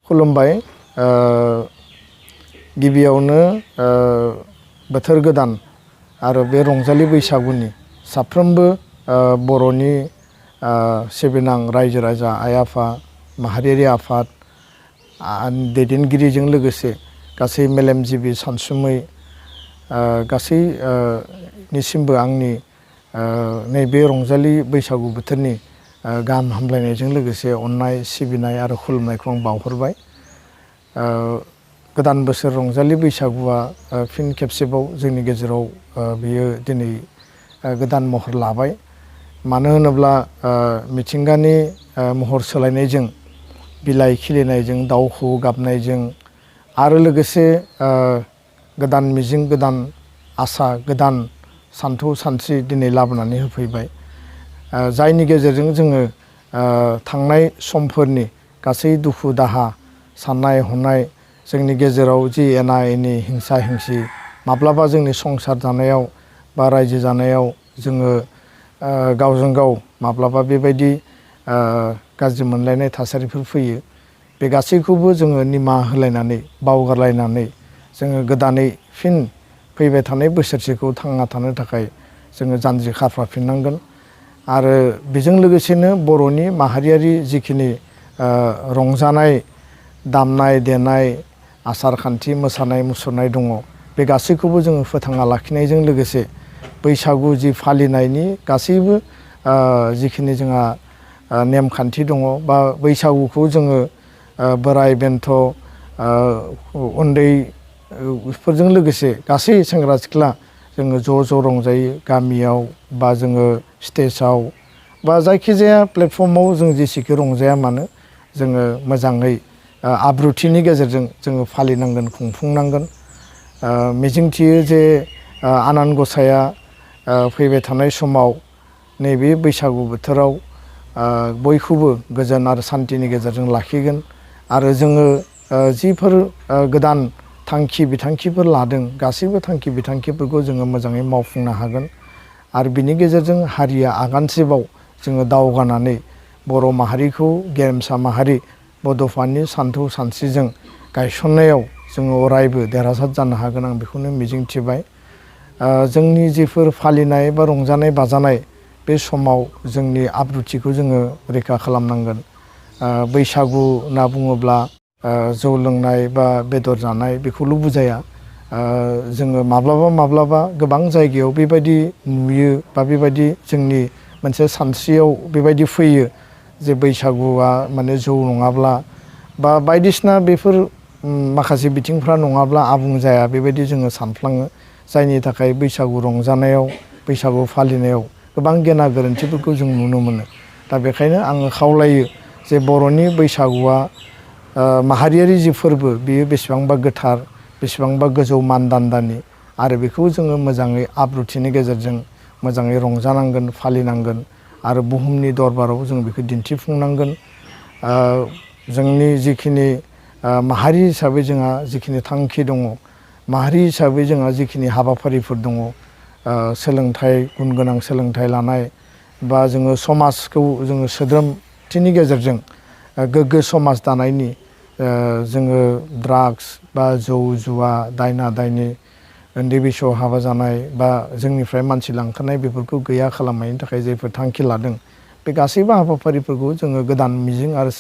खुलुमबाय गिबियावनो बोथोर गोदान आरो बे रंजालि बैसागुनि साफ्रोमबो बर'नि सिबिनां रायजो राजा आइ आफा माहारियारि आफाद दैदेनगिरिजों लोगोसे गासै मेलेमजिबि सानसुमै गासै निसिमबो आंनि नैबे रंजालि बैसागु बोथोरनि गाहाम हामलायनायजों लोगोसे अननाय सिबिनाय आरो खुलुमनायखौ आं बावहरबाय। गोदान बोसोर रंजालि बैसागुआ फिन खेबसेबाव जोंनि गेजेराव बेयो दिनै गोदान महर लाबाय। मानो होनोब्ला मिथिंगानि महर सोलायनायजों बिलाइ खिलिनायजों दाउ खौवौ गाबनायजों आरो लोगोसे गोदान मिजिं गोदान आसा गोदान सानथौ सानस्रि दिनै लाबोनानै होफैबाय। जायनि गेजेरजों जोङो थांनाय समफोरनि गासै दुखु दाहा साननाय हनाय जोंनि गेजेराव जि एना एनि हिंसा हिंसि माब्लाबा जोंनि संसार जानायाव बा रायजो जानायाव जोङो गावजों गाव माब्लाबा बेबायदि गाज्रि मोनलायनाय थासारिफोर फैयो। बे गासैखौबो जोङो निमाहा होलायनानै बावगारलायनानै जोङो गोदानै फिन फैबाय थानाय बोसोरसेखौ थांना थानो थाखाय जोङो जानजि खाफ्राफिननांगोन। आरो बेजों लोगोसेनो बर'नि माहारियारि जिखिनि रंजानाय दामनाय देनाय आसार खान्थि मोसानाय मुसुरनाय दङ बे गासैखौबो जोङो फोथांना लाखिनायजों लोगोसे बैसागु जि फालिनायनि गासैबो जिखिनि जोंहा नेमखान्थि दङ बा बैसागुखौ जोङो बोराइ बेन्थ' उन्दैफोरजों लोगोसे गासै सेंग्रा सिख्ला जोङो ज' ज' रंजायो गामियाव बा जोङो स्टेजाव बा जायखिजाया प्लेटफर्माव जों जेसेखि रंजाया मानो जोङो मोजाङै आब्रुथिनि गेजेरजों जोङो फालिनांगोन खुंफुंनांगोन। मिजिंथियो जे आनान गसाया फैबाय थानाय समाव नैबे बैसागु बोथोराव बयखौबो गोजोन आरो सान्थिनि गेजेरजों लाखिगोन। आरो जोङो जिफोर गोदान थांखि बिथांखिफोर लादों गासैबो थांखि बिथांखिफोरखौ जोङो मोजाङै मावफुंनो हागोन। आरो बिनि गेजेरजों हारिया आगानसेबाव जोङो दावगानानै बर' माहारिखौ गेरेमसा माहारि बड'फानि सानथौ सानस्रिजों गायसननायाव जोङो अरायबो देरहासार जानो हागोन आं बेखौनो मिजिंथिबाय। जोंनि जिफोर फालिनाय बा रंजानाय बाजानाय बे समाव जोंनि आब्रुथिखौ जोङो रैखा खालामनांगोन। बैसागु होनना बुङोब्ला जौ लोंनाय बा बेदर जानाय बेखौल' बुजाया। जोङो माब्लाबा गोबां जायगायाव बेबायदि नुयो बा बेबायदि जोंनि मोनसे सानस्रियाव बेबायदि फैयो जे बैसागुआ माने जौ नङाब्ला बा बायदिसिना बेफोर माखासे बिथिंफ्रा नङाब्ला आबुं जाया बेबायदि जोङो सानफ्लाङो। जायनि थाखाय बैसागु रंजानायाव बैसागु फालिनायाव गोबां गेना गोरोन्थिफोरखौ जों नुनो मोनो। दा बेखायनो आङो खावलायो जे बर'नि बैसागुआ माहारियारि जि फोरबो बेयो बेसेबांबा गोथार बेसेबांबा गोजौ मानदान्दानि आरो बेखौ जोङो मोजाङै आब्रुथिनि गेजेरजों मोजाङै रंजानांगोन फालिनांगोन आरो बुहुमनि दरबाराव जों बेखौ दिन्थिफुंनांगोन। जोंनि जिखिनि माहारि हिसाबै जोंहा जिखिनि थांखि दङ माहारि हिसाबै जोंहा जिखिनि हाबाफारिफोर दङ सोलोंथाइ गुन गोनां सोलोंथाइ लानाय बा जोङो समाजखौ जोङो सोद्रोमथिनि गेजेरजों गोग्गो समाज दानायनि जोङो ड्राग्स बा जौ जुवा दायना दायनि उन्दै बैसोआव हाबा जानाय बा जोंनिफ्राय मानसि लांखारनाय बेफोरखौ गैया खालामनायनि थाखाय जायफोर थांखि लादों बे गासैबो हाबाफारिफोरखौ जोङो गोदान मिजिं आरो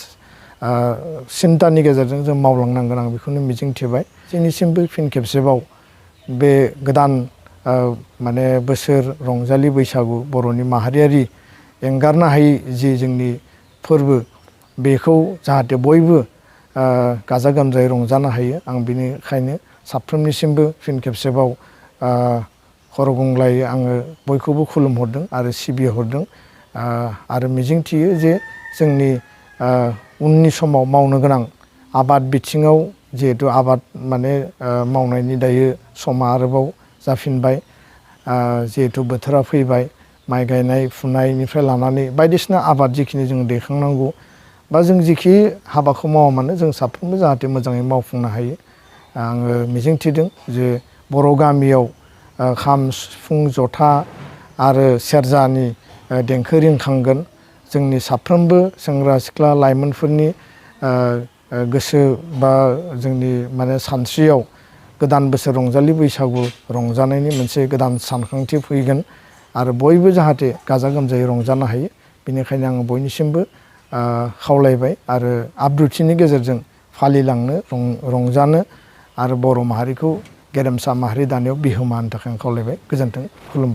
सिन्तानि गेजेरजों जों मावलांनांगोन आं बेखौनो मिजिंथिबाय। जोंनिसिमबो फिन खेबसेबाव बे गोदान माने बोसोर रंजालि बैसागु बर'नि माहारियारि एंगारनो हायै जि जोंनि फोरबो बेखौ जाहाथे बयबो गाजा गोमजायै रंजानो हायो आं बेनिखायनो साफ्रोमनिसिमबो फिन खेबसेबाव खर' गंग्लायै आङो बयखौबो खुलुमहरदों आरो सिबिहरदों। आरो मिजिंथियो जे जोंनि उननि समाव मावनो गोनां आबाद बिथिङाव जिहेथु आबाद माने मावनायनि दायो समा आरोबाव जाफिनबाय। जिहेथु बोथोरा फैबाय माइ गायनाय फुनायनिफ्राय लानानै बायदिसिना आबाद जिखिनि जों दैखांनांगौ बा जों जिखि हाबाखौ मावा मानो जों साफ्रोमबो जाहाथे मोजाङै मावफुंनो हायो। आङो मिजिंथिदों जे बर' गामियाव खाम सिफुं जथा आरो सेरजानि देंखो रिंखांगोन। जोंनि साफ्रोमबो सेंग्रा सिख्ला लाइमोनफोरनि गोसो बा जोंनि माने सानस्रियाव गोदान बोसोर रंजालि बैसागु रंजानायनि मोनसे गोदान सानखांथि फैगोन आरो बयबो जाहाथे गाजा गोमजायै रंजानो हायो बेनिखायनो आङो बयनिसिमबो खावलायबाय आरो आब्रुथिनि गेजेरजों फालिलांनो रंजानो आरो बर' माहारिखौ गेरेमसा माहारि दानायाव बिहोमा होनो थाखाय आं खावलायबाय। गोजोन्थों, खुलुमबाय।